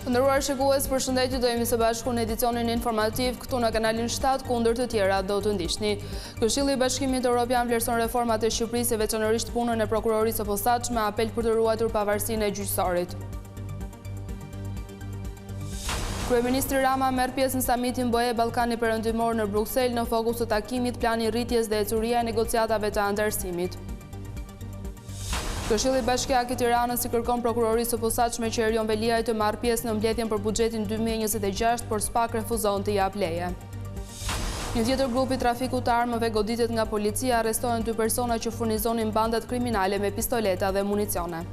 Të nderuar shikues, përshëndetje, do jemi së bashku në edicionin informativ këtu në kanalin 7, ku ndër të tjera do të ndiqni. Këshilli i Bashkimit Europian vlerëson reformat e Shqipërisë e veçanërisht punën e prokurorisë së posaçme, apel për të ruajtur pavarësinë e gjyqësorit. Kryeministri Rama merr pjesë në samitin BE Ballkani Perëndimor në Bruksel në fokus të takimit plani i rritjes dhe ecuria e negociatave të anëtarësimit. Këshilli Bashkiak i Tiranës i kërkon Prokurorisë së Posaçme që Erion Veliaj të marrë pjesë në mbledhjen për buxhetin 2026, por SPAK refuzon t'i japë leje. Një tjetër grup i trafikut të armëve goditet nga policia, arrestohen dy persona që furnizonin bandat kriminale me pistoleta dhe municione.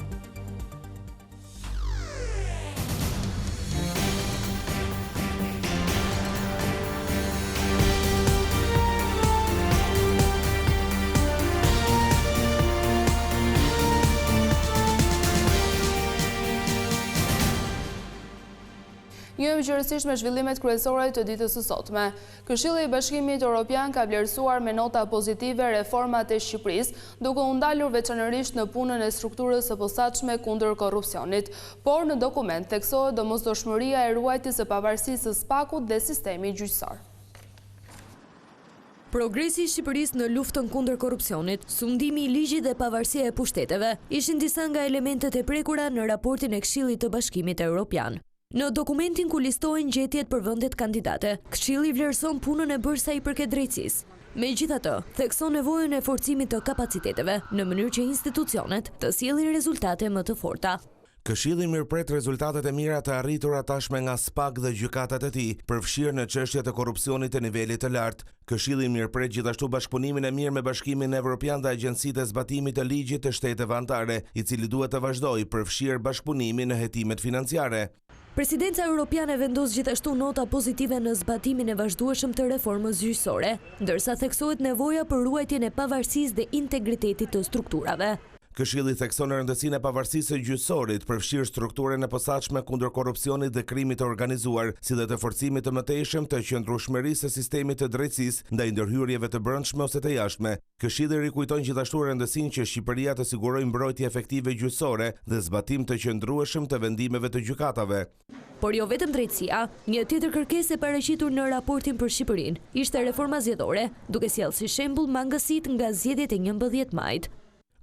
Njohim gjerësisht me zhvillimet kryesore të ditës së sotme. Këshilli i Bashkimit Europian ka vlerësuar me nota pozitive reformat e Shqipërisë, duke u ndalur veçanërisht në punën e strukturës së posaçme kundër korrupsionit. Por në dokument theksohet domosdoshmëria e ruajtjes së pavarësisë së SPAK-ut dhe sistemit gjyqësor. Progresi i Shqipërisë në luftën kundër korrupsionit, sundimi i ligjit dhe pavarësia e pushteteve, ishin disa nga elementet e prekura në raportin e Këshillit të Bashkimit Europian. Në dokumentin ku listohen gjetjet për vendet kandidate, Këshilli vlerëson punën e bërë sa i përket drejtësisë. Megjithatë, thekson nevojën e forcimit të kapaciteteve, në mënyrë që institucionet të sjellin rezultate më të forta. Këshilli mirëpret rezultatet e mira të arritura tashmë nga SPAK dhe gjykatat e tij, përfshirë në çështje të korrupsionit të nivelit të lartë. Këshilli mirëpret gjithashtu bashkëpunimin e mirë me Bashkimin Evropian dhe agjencitë e zbatimit të ligjit të shteteve anëtare, i cili duhet të vazhdojë, përfshirë bashkëpunimin në hetimet financiare. Presidenca Europiane vendos gjithashtu nota pozitive në zbatimin e vazhdueshëm të reformës gjyqësore, ndërsa theksohet nevoja për ruajtjen e pavarësisë dhe integritetit të strukturave. Këshilli thekson rëndësinë e pavarësisë së gjyqësorit, përfshirë strukturën e posaçme kundër korrupsionit dhe krimit të organizuar, si dhe të forcimit të mëtejshëm të qëndrueshmërisë së sistemit të drejtësisë ndaj ndërhyrjeve të brendshme ose të jashtme. Këshilli rikujton gjithashtu rëndësinë që Shqipëria të sigurojë mbrojtje efektive gjyqësore dhe zbatim të qëndrueshëm të vendimeve të gjykatave. Por jo vetëm drejtësia, një tjetër kërkesë e paraqitur në raportin për Shqipërinë ishte reforma zgjedhore, duke sjellë si shembull mangësitë nga zgjedhjet e 11 majit.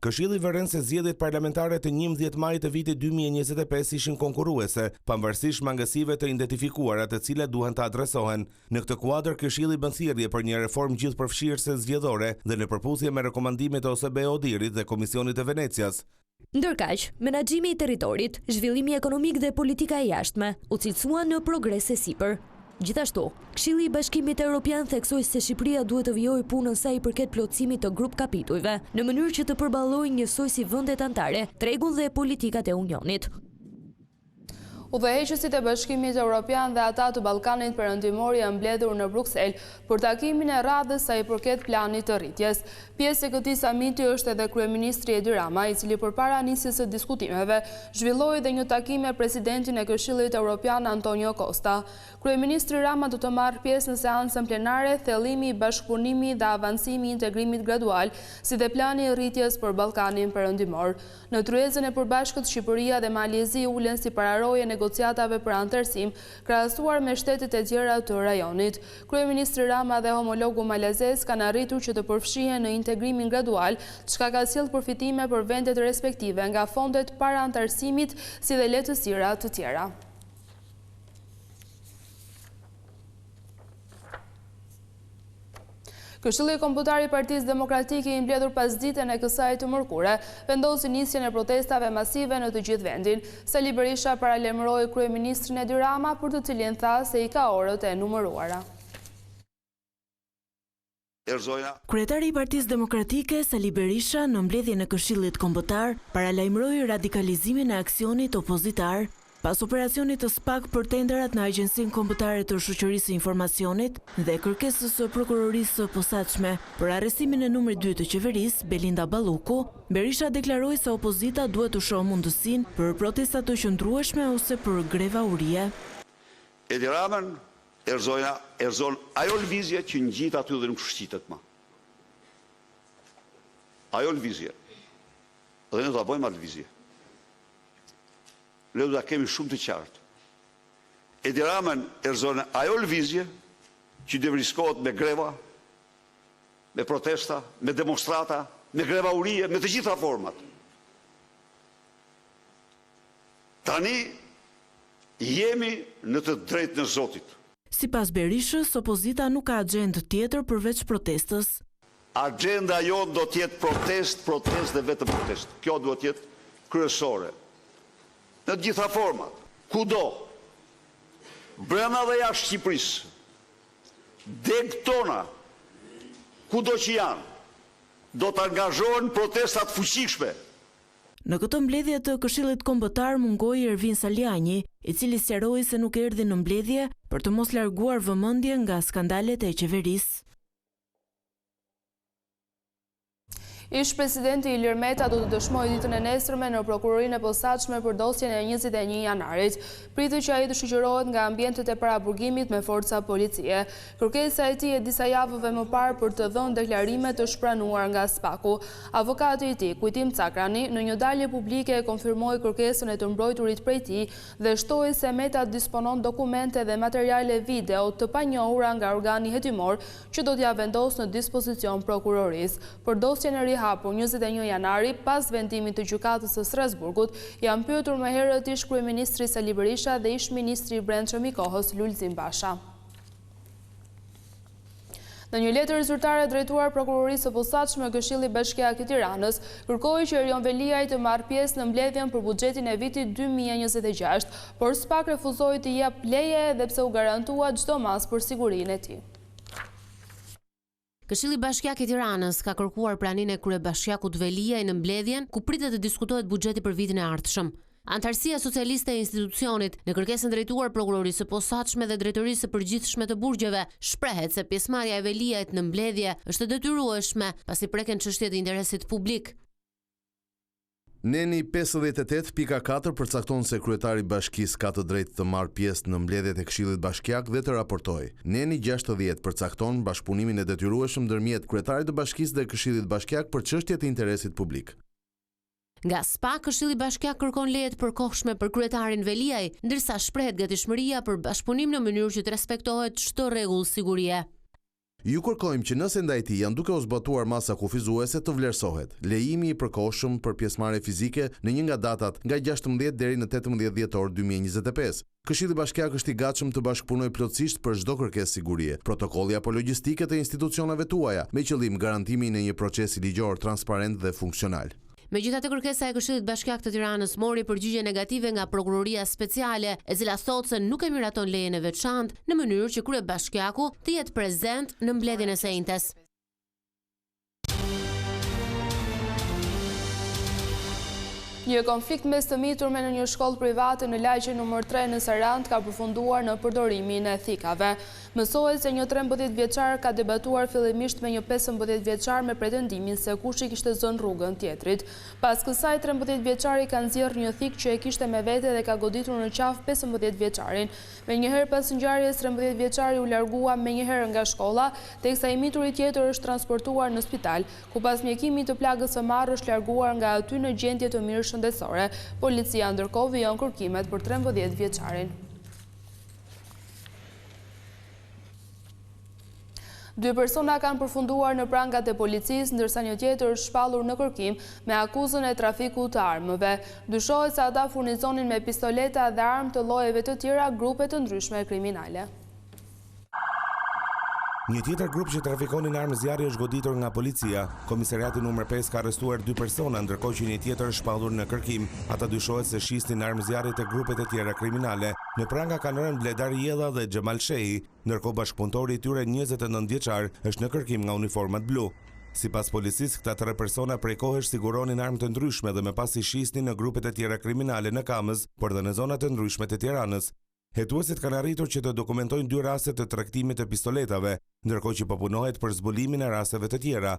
Këshilli vëren se zgjedhjet parlamentare të 11 majit të vitit 2025 ishin konkurruese, pavarësisht mangësive të identifikuara të cilat duhen të adresohen. Në këtë kuadër, Këshilli bën thirrje për një reformë gjithëpërfshirëse zgjedhore dhe në përputhje me rekomandimet e OSBE-ODIHR-it dhe Komisionit të Venecias. Ndërkaq, menaxhimi i territorit, zhvillimi ekonomik dhe politika e jashtme u cilësuan në progres e sipër. Gjithashtu, Këshilli i Bashkimit Europian theksoi se Shqipëria duhet të vijojë punën sa i përket plotësimit të grup-kapitujve, në mënyrë që të përballojë njësoj si vendet anëtare tregun dhe politikat e Unionit. Udhëheqësit e Bashkimit Europian dhe ata të Ballkanit Perëndimor janë mbledhur në Bruksel për takimin e radhës sa i përket planit të rritjes. Pjesë e këtij samiti është edhe kryeministri Edi Rama, i cili përpara nisjes së diskutimeve, zhvilloi dhe një takim me presidentin e Këshillit Europian Antonio Costa. Kryeministri Rama do të marrë pjesë në seancën plenare Thellimi i bashkëpunimit dhe avancimi i integrimit gradual, si dhe plani i rritjes për Ballkanin Perëndimor. Në tryezën e përbashkët Shqipëria dhe Mali i Zi ulen si pararojë e negociatave për anëtarësim, krahasuar me shtetet e tjera të rajonit. Kryeministri Rama dhe homologu malazez kanë arritur që të përfshihen në integrimin gradual, çka ka sjellë përfitime për vendet respektive nga fondet para anëtarësimit si dhe lehtësira të tjera. Këshilli Kombëtar i Partisë Demokratike i mbledhur pasditen e kësaj të mërkure, vendosi nisjen e protestave masive në të gjithë vendin. Sali Berisha paralajmëroi kryeministrin Edi Rama, për të cilin tha se i ka orët e numëruara. Kryetari i Partisë Demokratike, Sali Berisha, në mbledhjen e Këshillit Kombëtar, paralajmëroi radikalizimin e aksionit opozitar. Pas operacionit të SPAK për tenderat në Agjencinë Kombëtare të Shoqërisë së Informacionit dhe kërkesës së Prokurorisë së Posaçme për arrestimin e numrit dy të qeverisë, Belinda Balluku, Berisha deklaroi se opozita duhet të shohë mundësinë për protesta të qëndrueshme ose për greva urie. Edi Ramën E rrëzojna, e rrëzon ajo lëvizje që ngjit aty dhe nuk shqitet më. Ajo lëvizje. Dhe ne do ta bëjmë atë lëvizje. Ne do ta kemi shumë të qartë. Edi Ramën e rrëzon ajo lëvizje që devriskohet me greva, me protesta, me demonstrata, me greva urie, me të gjitha format. Tani jemi në të drejtën e Zotit. Sipas Berishës, opozita nuk ka axhendë tjetër përveç protestës. Axhenda jonë do të jetë protestë, protestë dhe vetëm protestë. Kjo duhet të jetë kryesore. Në të gjitha format, kudo, brenda dhe jashtë Shqipërisë, degët tona, kudo që janë, do të angazhohen në protesta të fuqishme. Në këtë mbledhje të Këshillit Kombëtar mungoi Ervin Salianji, i cili sqaroi se nuk erdhi në mbledhje për të mos larguar vëmendjen nga skandalet e qeverisë. Ish-presidenti Ilir Meta do të dëshmojë ditën e nesërme në Prokurorinë e Posaçme për dosjen e 21 janarit. Pritet që ai të shoqërohet nga ambientet e paraburgimit me forca policie. Kërkesa e tij e disa javëve më parë për të dhënë deklarimet është pranuar nga SPAK-u. Avokati i tij, Kujtim Cakrani, në një dalje publike e konfirmoi kërkesën e të mbrojturit prej tij dhe shtoi se Meta disponon dokumente dhe materiale video të panjohura nga organi hetimor që do t'ia vendosë në dispozicion prokurorisë. Për dosjen e rihapur 21 janari, pas vendimit të Gjykatës së Strasburgut, janë pyetur më herët ish-kryeministri Sali Berisha dhe ish-ministri i Brendshëm i kohës, Lulzim Basha. Në një letër zyrtare drejtuar Prokurorisë së Posaçme, Këshilli Bashkiak i Tiranës kërkoi që Erion Veliaj të marrë pjesë në mbledhjen për buxhetin e vitit 2026, por SPAK refuzoi t'i japë leje edhe pse u garantua çdo masë për sigurinë e tij. Këshilli Bashkiak i Tiranës ka kërkuar praninë e kryebashkiakut Veliaj në mbledhjen ku pritet të diskutohet buxheti për vitin e ardhshëm. Anëtarësia socialiste e institucionit, në kërkesën drejtuar Prokurorisë së Posaçme dhe Drejtorisë së Përgjithshme të Burgjeve, shprehet se pjesëmarrja e Veliajt në mbledhje është e detyrueshme, pasi preken çështje të interesit publik. Neni 58 pika 4 përcakton se kryetari i bashkisë ka të drejtë të marrë pjesë në mbledhjet e Këshillit Bashkiak dhe të raportojë. Neni 60 përcakton bashkëpunimin e detyrueshëm ndërmjet kryetarit të bashkisë dhe Këshillit Bashkiak për çështje të interesit publik. Nga SPAK, Këshilli Bashkiak kërkon leje të përkohshme për kryetarin Veliaj, ndërsa shprehet gatishmëria për bashkëpunim në mënyrë që të respektohet çdo rregull sigurie. Ju kërkojmë që nëse ndaj tij janë duke u zbatuar masa kufizuese të vlerësohet lejimi i përkohshëm për pjesëmarrje fizike në një nga datat nga 16 deri në 18 dhjetor 2025. Këshilli Bashkiak është i gatshëm të bashkëpunojë plotësisht për çdo kërkesë sigurie, protokolli apo logjistike të institucioneve tuaja, me qëllim garantimin e një procesi ligjor transparent dhe funksional. Megjithatë kërkesa e Këshillit Bashkiak të Tiranës mori përgjigje negative nga Prokuroria Speciale, e cila thotë se nuk e miraton lejen e veçantë në mënyrë që kryebashkiaku të jetë prezent në mbledhjen e së enjtes. Një konflikt mes të miturve në një shkollë private në lagjen numër 3 në Sarandë ka përfunduar në përdorimin e thikave. Mësohet se një 13 vjeçar ka debatuar fillimisht me një 15 vjeçar me pretendimin se kush i kishte zënë rrugën tjetrit. Pas kësaj 13 vjeçari ka nxjerrë një thikë që e kishte me vete dhe ka goditur në qafë 15 vjeçarin. Menjëherë pas ngjarjes, 13 vjeçari u largua menjëherë nga shkolla, teksa i mituri tjetër është transportuar në spital, ku pas mjekimit të plagës së marrë është larguar nga aty në gjendje të mirë shëndetësore. Policia ndërkohë vijon kërkimet për 13 vjeçarin. Dy persona kanë përfunduar në prangat e policisë, ndërsa një tjetër është shpallur në kërkim me akuzën e trafikut të armëve. Dyshohet se ata furnizonin me pistoleta dhe armë të llojeve të tjera grupe të ndryshme kriminale. Një tjetër grup që trafikonin armë zjarri është goditur nga policia. Komisariati numër 5 ka arrestuar dy persona, ndërkohë që një tjetër është shpallur në kërkim. Ata dyshohet se shisnin armë zjarri te grupet e tjera kriminale. Në pranga kanë rënë Bledar Jella dhe Xhemal Shehi. Ndërkohë bashkëpunëtori i tyre 29 vjeçar është në kërkim nga uniformat blu. Sipas policisë, këta tre persona prej kohësh siguronin armë të ndryshme dhe më pas i shisnin në grupet e tjera kriminale në Kamëz, por dhe në zona të ndryshme të Tiranës. Hetuesit kanë arritur që të dokumentojnë dy raste të tregtimit të pistoletave, ndërkohë që po punohet për zbulimin e rasteve të tjera.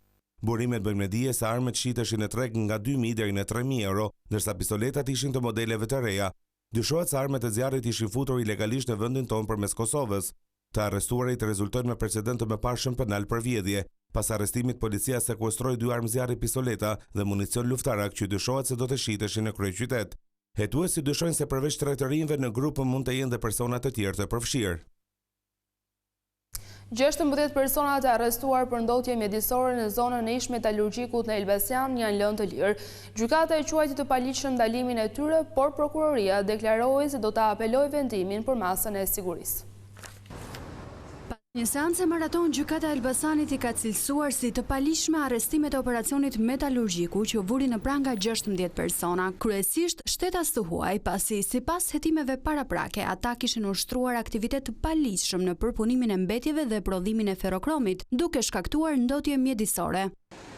Burimet bëjnë me dije se armët shiteshin në treg nga 2000 deri në 3000 euro, ndërsa pistoletat ishin të modeleve të reja. Dyshohet se armët e zjarrit ishin futur ilegalisht në vendin tonë përmes Kosovës. Të arrestuarit rezultojnë me precedent të mëparshëm penal për vjedhje. Pas arrestimit, policia sekuestroi dy armë zjarri pistoleta dhe municion luftarak që dyshohet se do të shiteshin në kryeqytet. Hetuesit dyshojnë se përveç tre të rinjve në grup mund të jenë dhe persona të tjerë të përfshirë. 16 personat e arrestuar për ndotje mjedisore në zonën e ish-metalurgjikut në Elbasan janë lënë të lirë. Gjykata e quajti të paligjshëm ndalimin e tyre, por prokuroria deklaroi se do ta apelojë vendimin për masën e sigurisë. Pas një seance maratonë, Gjykata e Elbasanit i ka cilësuar si të paligjshme arrestimet e operacionit Metalurgjiku që vuri në pranga 16 persona, kryesisht shtetas të huaj, pasi sipas hetimeve paraprake ata kishin ushtruar aktivitet të paligjshëm në përpunimin e mbetjeve dhe prodhimin e ferrokromit, duke shkaktuar ndotje mjedisore.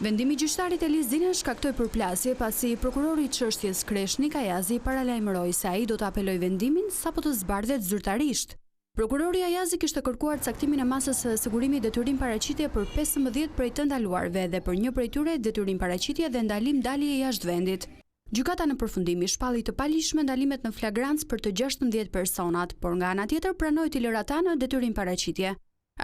Vendimi i gjyqtarit Elis Dina shkaktoi përplasje pasi prokurori i çështjes Kreshnik Ajazi paralajmëroi se ai do të apelojë vendimin sapo të zbardhet zyrtarisht. Prokurori Ajazi kishte kërkuar caktimin e masës së sigurimit detyrim paraqitje për 15 prej të ndaluarve dhe për një prej tyre detyrim paraqitje dhe ndalim dalje jashtë vendit. Gjykata në përfundim i shpalli të paligjshme ndalimet në flagrancë për të 16 personat, por nga ana tjetër pranoi t'i lërë ata në detyrim paraqitje.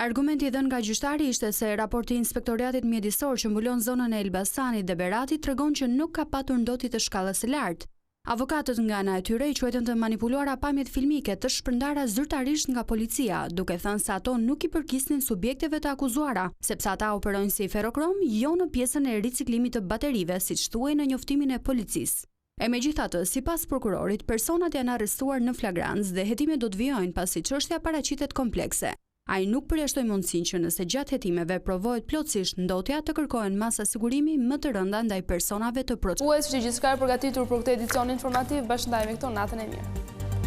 Argumenti i dhënë nga gjyqtari ishte se raporti i Inspektoriatit Mjedisor që mbulon zonën e Elbasanit dhe Beratit tregon që nuk ka patur ndotje të shkallës së lartë. Avokatët nga ana e tyre i quajtën të manipuluara pamjet filmike të shpërndara zyrtarisht nga policia, duke thënë se ato nuk i përkisnin subjekteve të akuzuara, sepse ata operojnë si ferrokrom, jo në pjesën e riciklimit të baterive, siç thuhej në njoftimin e policisë. E megjithatë, sipas prokurorit, personat janë arrestuar në flagrancë dhe hetimet do të vijojnë pasi çështja paraqitet komplekse. Ai nuk përjashtoi mundësinë që nëse gjatë hetimeve provohet plotësisht ndotja të kërkohen masa sigurimi më të rënda ndaj personave të proceduar. Ishte gjithçka e përgatitur për këtë edicion informativ, bashkëndajemi këtu natën e mirë.